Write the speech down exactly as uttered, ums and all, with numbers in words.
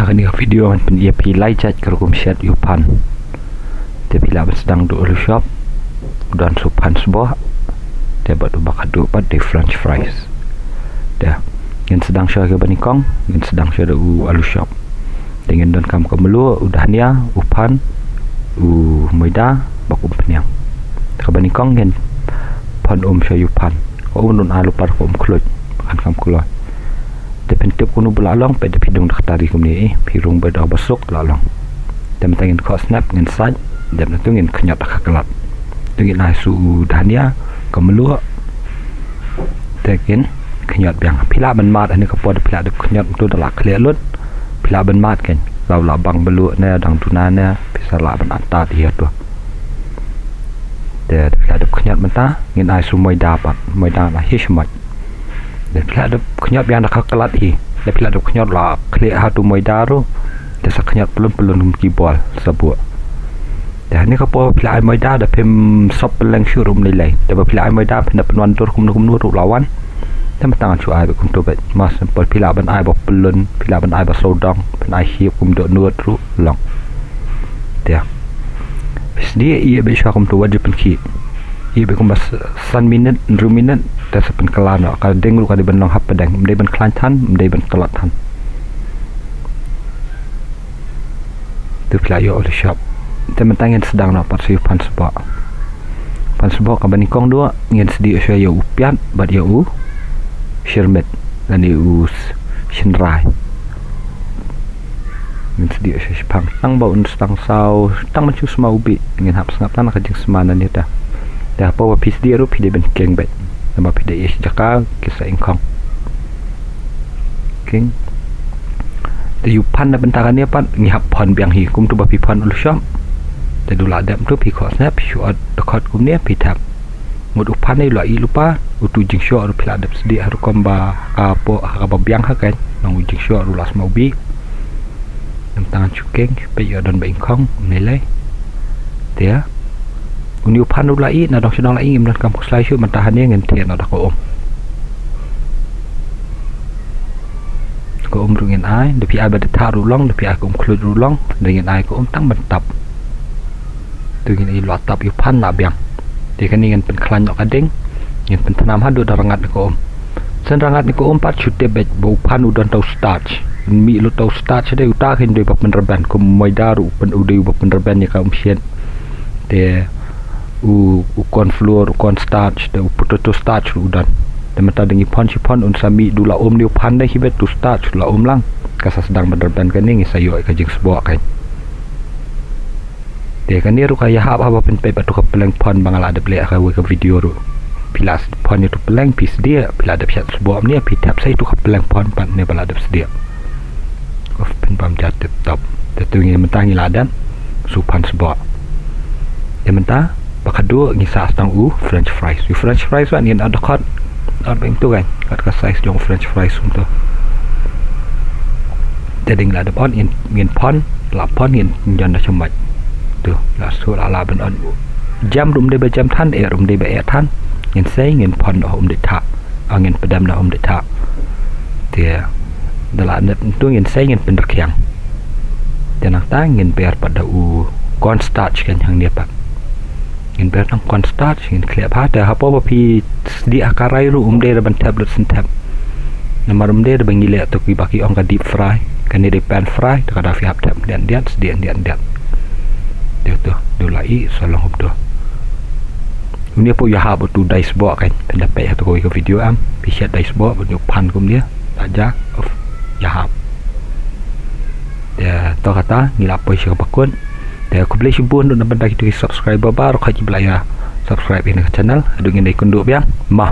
Kane ka video ngan pyni ïa phi lai jait ka rukom shet ïa u phan. Te phi lah ban sdang da u alu shop, u don sa u phan sboh, te bad uba khatduh pat dei french fries. Te ngin sdang shuwa kaba nyngkong, ngin sdang shuwa da u alu shop. Te ngin donkam ka mluh, u dhania, u phan, u maida, bad ka umphniang. Te kaba nyngkong ngin phon um shuwa ïa u phan. Ka um un ai lypa ka um khluit, ba kan kham kloi. Te phin tip kumno ba la long, peit da phi dung da ka tari kumne, eh, phi rung ba da kaba suk la long. Te mynta ngin khoh snep, ngin sait, dep na tu ngin khñiot da ka klat. Tu ngin ai sa u dhania, ka mluh. Te ngin khñiot biang. Phi lah ban mad ha kane ka por, phi lah dep khñiot mynta da la khlieh lut. Phi lah ban mad kein. Lada u la bang mluh ne, dang duna ne, phi sa lah ban atat ïa tu. Te phi lah dep khñiot mynta, ngin ai sa u maida pat. Maida la hi shmat. Te phi lah dep khñiot biang da ka klat hi. Te phi lah dep khñiot la khlieh ha tu maida ruh. Te sa khñiot pyllun pyllun kum ki bol sa buh. Te ha kane ka por phi lah ai maida, da phim sop pylleng shuh ruh ym lei lei. Te ba phi lah ai maida phin da pynwan dur kumno kumno ruh la wan. Te mynta ngan shu ai beit kumtu beit. Mas simple, phi lah ban ai ba pyllun, phi lah ban ai ba sawdong, phin ai hi kum dohnud ruh long. Te phi sdie ïeh beit shuwa kumtu, wat ju pynkhih. Ïeh beit kumba s-, san minit, hynriew minit, te sa pynkylla noh. Ka ding ruh ka dei ban long hapdeng, ym dei ban khlaiñ than, ym dei ban tlot than. Tu phi lah ïoh u alu shop. Te mynta ngin sdang noh pat shuwa ïa u phan sboh. Phan sboh kaba nyngkong duh ngin sdie shuwa ïa u piat bad ïa u shyrmit lane u s-, shynrai. Ngin sdie shuwa shiphang tang ba un sdang saw, tang ban shu sma u bih. Ngin hap sngap tang na ka jingsma na ne ta. Te hapoh ba phi sdie ruh phi dei ban kheiñ beit. Namar phi dei ïa shi jaka ki sa ingkhong. Kheiñ. Te ïa u phan na bynta kane pat ngi hap phon biang hi, kumtu ba phi phon u alu shop. Te du la dep tu phi khoh snep, phi shu ot dkhot kumne phi thep. Mut u phan ne u la ih lypa, utu u jingshoh ruh phi lah dep sdie ha rukom ba ka poh ha kaba biang ha kein. Nang u jingshoh ruh la sma u bih. Namar tang shu kheiñ, peit ïoh don ba ingkhong, ym lei lei. Te ïa une u phan ruh la ih, na dong sha dong la ih, ngim donkam khuslai shuh, mynta hangne ngin thied noh da ka um. Ka um ruh ngin ai, da phi ai ba da thah ruh long, da phi ai ka um khluit ruh long, da ngin ai ka um tang ban tap. Tu ngin ïa la tap ïa u phan la biang. Te kane ngin pynkhlaiñ noh ka ding, ngin pynthnam haduh da rngat ka um. Shen rngat ka um pat shu tip beit ba u phan u don ta u starch. Mih lut ta u starch, dei uta kein dei ba pynrben, kum maida ruh u pyn-, u dei uba pynrben ïa ka um shet. Te u, u corn flour, u corn starch, te u potato starch ruh u don. Te mynta da ngi phon shi phon un sa mih, du la um ne u phan, dei hi beit tu starch la um lang. Ka sa sdang ban rben kane, ngi sa ïoh ïa ka jingsboh kein. Te kane ruh ka ïahap haba phin peit bad tu ka pylleng phon ba nga la dep leh ha kawei ka video ruh. Phi la phon ïa tu pylleng phi sdie, phi la dep shet sboh mynne, phi thep sa ïa tu ka pylleng phon pat ne ba la dep sdie. Of, phin bam ja tip top. Te tu ngi mynta ngi la dep sa u phan sboh. Te mynta ba khatduh ngi sa sdang u french fries. U french fries wat ngin ot dkhot. Ot beit tu kan. Ot ka size jong u french fries kumtu. Te dang la dep ot ngin, ngin phon, la phon ngin jan da shu mait. Tu, la shu la, la ban ot. Jam ruh ym dei ba jam than, eh ruh ym dei ba eh than. Ngin sei, ngin phon noh, ym dei thah. Ah, ngin pdem noh, ym dei thah. Te da la net tu ngin sei, ngin pynrkhiang. Te nangta ngin ber pat da u corn starch kan hangne pat. Ngin ber tang corn starch, ngin khleh bha, te hapoh ba phi sdie ha karai ruh ym dei da ban thep lut shen thep. Namar ym dei da ba ngi leh tu kiba ki ong ka deep fry, kane dei pan fry, te ka da phi hap thep diat diat, sdie diat diat. Te tu, du la ih, sa long hop tu. Une pat u ïahap utu dai sboh kan, phin da peit ha tu kawei ka video em, phi shet dai sboh, bad une u phan kumne, da ja, of, ïahap. Te to kata, ngi la poi sha kaba kut. Te khublei shibun ruh na bynta kito ki subscriber baroh kiba la ïa subscribe ïa kane ka channel. Haduh ngin ïakynduh biang. Mo.